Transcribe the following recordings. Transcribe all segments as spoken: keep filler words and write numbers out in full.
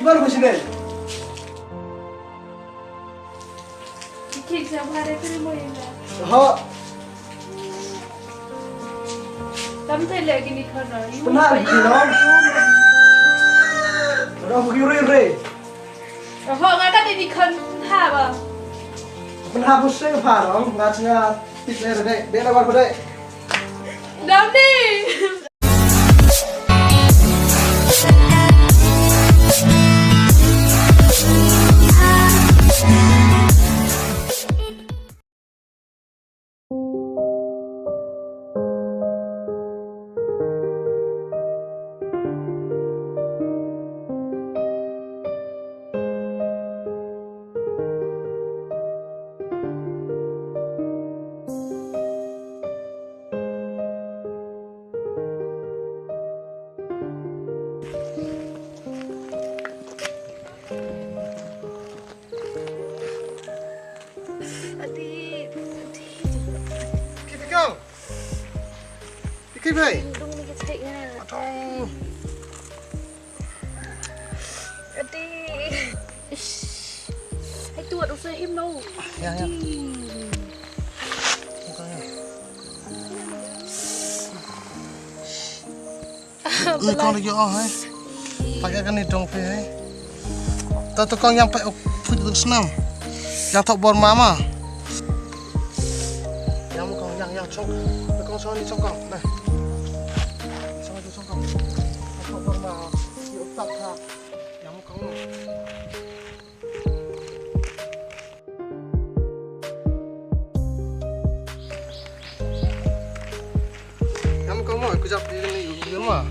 Bar ko sini. Ki sa bhare kri mo ina. Ha. Tam te le ki ni khon no. Pynha ki no. Ro ki re re. Ho nga ka te ni khon ha ba. Pynha bu se pha ro nga nga tik le re de. De la bar ko de. Dam ni. Adi, adi. Ki tikang. Ki bai. Dung ni ki tik na. Aduh. Adi. Ish. Hai tu adu sa him no. Ya, ya. Adi. Bukan ya. Ni kong lagi oh hai. Pakai kan ni dong pe hai. Ta tu kong yang pai ok put tu senam. Yang tok bor mama. Yang mu kong yang yang chok. Kong song ni chok kong. Nah. Song ni chok kong. Tok bor mama. Yuk tak ha. Yang mu kong. Ngam kong mo, ku jap di ni, di ma.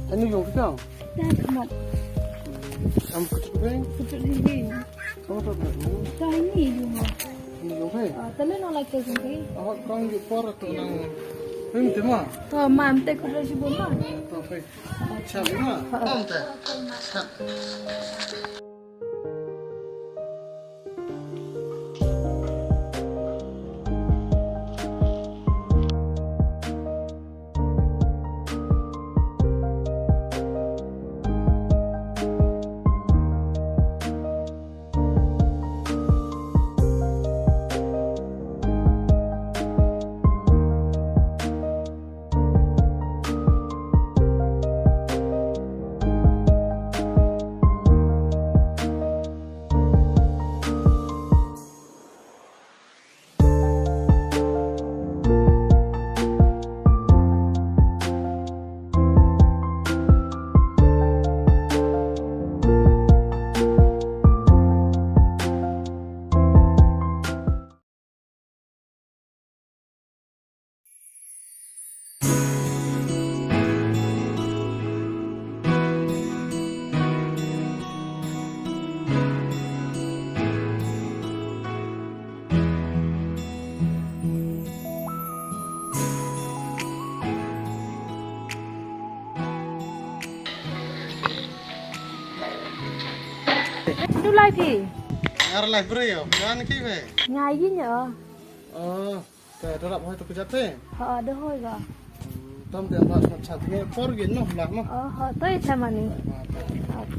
Ani yung kita. Dah, dah, mat. Am kutuk beng. Kutuk lagi. Kamu tak berani. Dah ini yung. Ini yung, hei. Ah, tala nang lagi tu, hei. Awak kau yung por tu nang. Hei, minta ma. Tu mam te kutuk si boma. Tu, hei. Chap ma. Mam te. Chap. Du lai phi? Ngar lai briew, ngan ki be? Ngai gi nyo. Oh, te da rap hoi to kujat te? Ha, da hoi ga. Tam te ba chat ngai por gi noh lah ma. Oh, ha, to i te mani. Ha, to. Ha, to.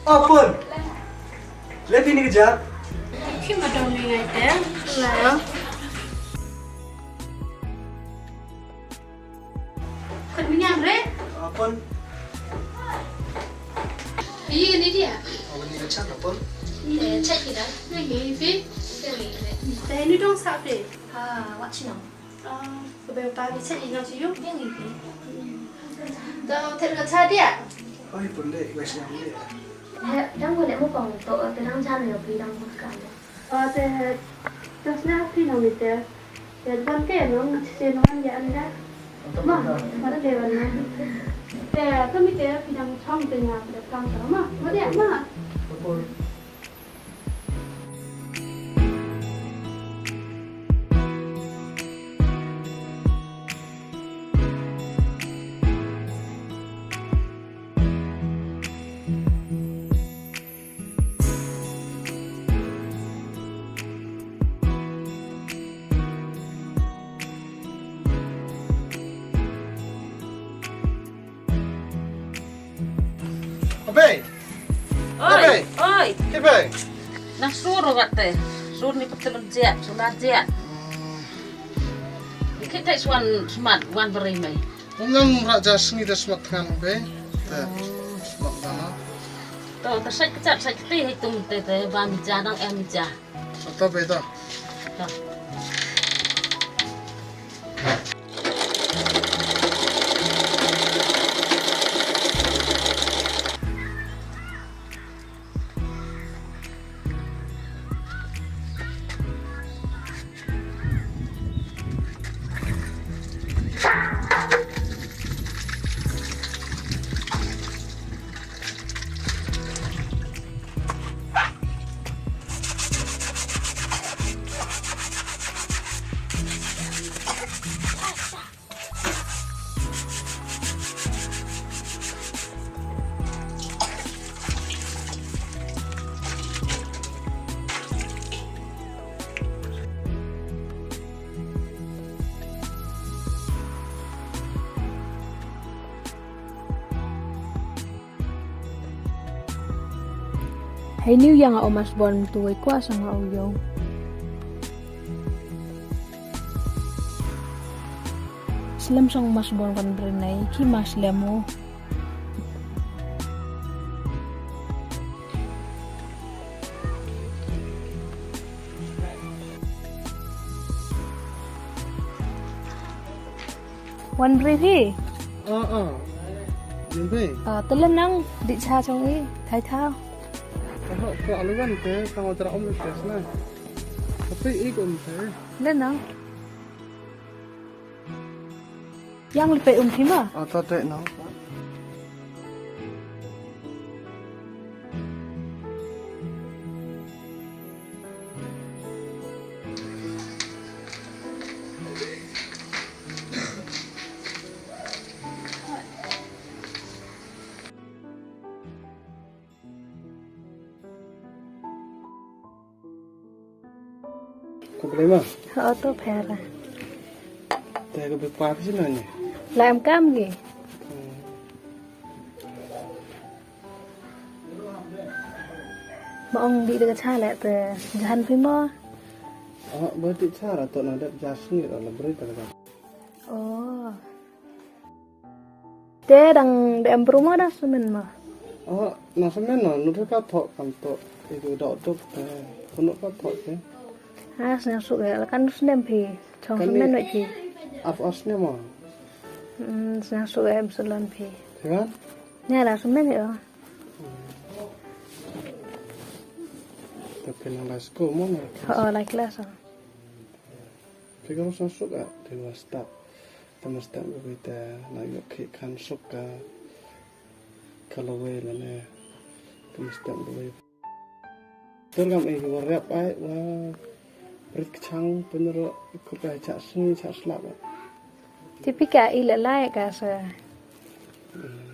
Oh, Pun. Leh phi ïa kane ka jaka. Phi ma don ni ngai te. La. Khun mi ngan re. Oh, Pun. Phi ni dia. Oh, ni ka jaka, Pun. Eh, check it out. Ni phi. Ni re. Te ni dong sa phi. Ha, wat shnong. Ah, ka bei u pa ki set i nang shu yu. Yang i pi. To, ter ka cha dia. Oi, Pun de, wes yang de. He, dang wale mo kong to, te dang cha ne pi dang mo ka. Ah, te, te sna pi nang mi te. Te ban ke nang, se nang ya anda. Ma, ma te ban na. Te, to mi te pi dang chong te nga, te pang ka ma. Ma dia, ma. Abe! Oi, Abe! Oi. Kibe! Nang sur rat te. Sur ni petelem jek, sur lat jek. Ni kita suan semat, wan beri mai. Ngam rak ja sngi da smat thngan be. Te smat dana. To, te sai kecap, sai keti hitung te, te ba mija nang em mija. Ata be ta. Ta. Hei niu ïa nga u Masbon tu wei kwah sa nga u ïew. Slem song Masbon kan brenai ki ma slem u. Wan bri hi. Ah, ah. Wan bri. Ah, telan nang di cha chong i, thai thao. Ka hok ka alu wan te, ka ngot ra om te sna. Tapi i ko om te. Telan nang. Yang lepe um phi ma? Ah, ta te nang. Ko ble ma? Ha, to pher. Te ko be pa phi na ni? La em kam ki. Hmm. Ma ong di de ka cha le te jahan phi mo? Ah, ba di cha ra to na dep jas ni ra la bri ta ka. Oh. Te dang de em bru mo da semen mo? Oh, na semen no, nu ka thok kam to. Iku dok dok te. Kono ka thok te. Ha, sna su ga la kan snem phi. Chong semen no phi. Af as ne mo. Hmm, sna su ga em salon phi. Kan? Nya la semen yo. Tapi nang la school mo na? Oh, la class. Phi ka ruh sngewsuk ah, te wa stad. Te ma stad ba wei te na ïoh khih khan suk ka, ka lawei lane. Te ma stad ba wei. Te ngam ei wa rep ai, wa prit kchang pynro, kup ai chak sngi, chak slap ai. Te phi ka i la lai ka sa. Hmm.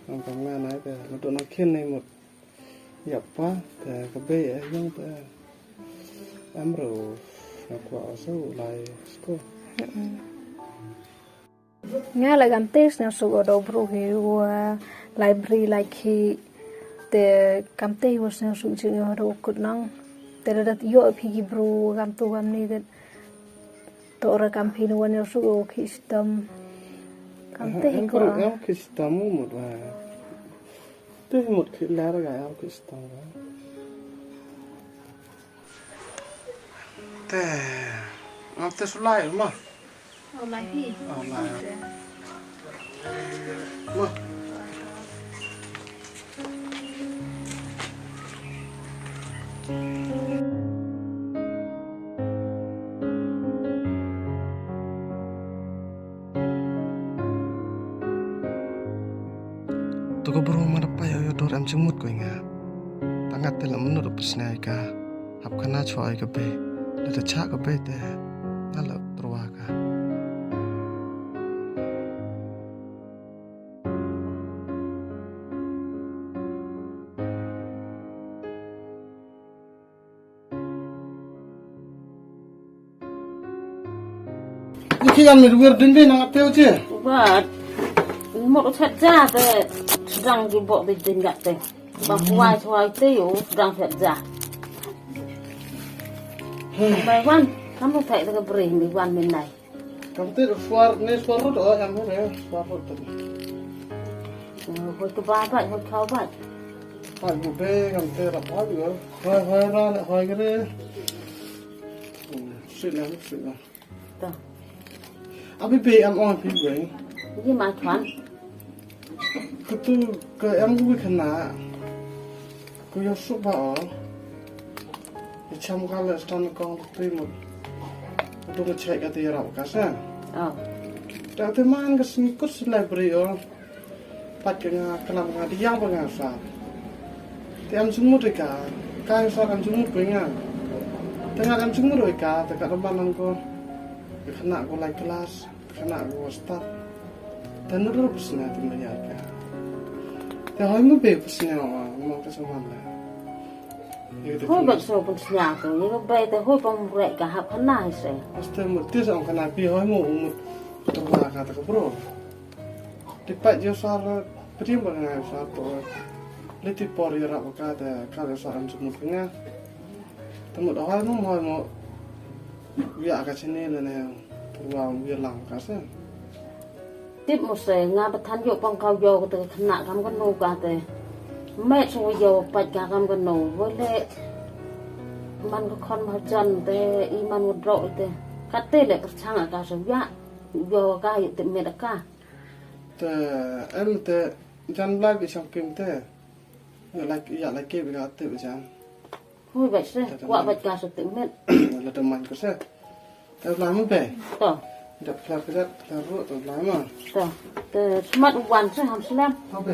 Ngam kam ngan ai te, la dok na khin nei mut. Ïa pa, te ka bei eh, ïong te. Em ruh, nga kwah sa u lai skul. Mm-mm. Nga la kam te sngewsuk o do bru hi wa library like hi. Te kam te wa sngewsuk jing o do kut nang. Te da ïoh phi ki bru kam tu kam ni te. To ra kam phi no wan suk o ki stam. Kam te hi ko. Em ki stam mut wa. Te mut ki lar ga em ki stam. Te. Am te sulai ma. Online hi. Online. Wah. To ka bru ma da pai ïa dor em jingmut ko nga. Tang nga te la mynno da pysnai ka. Hap khana chwa ai ka bei. Lada chah ka bei te nga la tyrwa ka. Ïa ki kan mit wir ding ding nang teo che. Bat. Mot u chat ja te. Sedang ki bok di ding gat te. Ba kuai suai te u sedang chat ja. Bai wan, kamu thai te ka bri mi wan mi nai. Kam te suar ne suar rut o em re suar rut te. Hoi ke ba ba, hoi kau ba. Ai bu be kam te rap ai bu. Hoi hoi ra hoi gre. Sila sila. Ta. Abi be am ong phi be. Ye ma thwan. Kutu ka em gu khana. Ku ïa suk ba o. I cham ka le stan kong tu mut. Tu ka chek ka ti rap ka sa. Oh. Ta te man ka sing kut si library o. Pat ka nga klam nga di yang ba nga sa. Te am sumut ka. Ka sa am sumut ko nga. Te nga am sumut ka te ka ban ko. Ka khana ko lai class. Khana ko start. Te nu ru pus na ti ma ya ka. Te hoi mu be pus na mo ka sa man la. Hoi ba so pus na ko. Ni ko be te hoi pa mu re ka hap khana hi se. Aste mu ti sa khana pi hoi mu mu. Te ma ka te ko bro. Ti pa jo sar pri ba nga sar to. Leti por ïa rap ka te ka sar am sumut nga. Te mu da hoi mu hoi mu. Ïa ka chini le ne. Purwa ïa lang ka se. Tip mo se nga ba than ïoh pang kau ïoh ka te ka khana kam ka no ka te. Met so ïoh pat ka kam ka no. Wo le man ka khon ma jan te i man wo dro te. Ka te le ka chang ka se ïa. Ïoh ka ïoh te met ka. Te em te jan lai bi sang kim te. Ïa lai ïa lai ke bi ka te bi jan. Hui bait se, kwah bait ka sa te met. La te man ko se. Te la mo be. To. Dap klar ke dap klar ro to la ma. To. Te smat wan se ham slem. Ho be.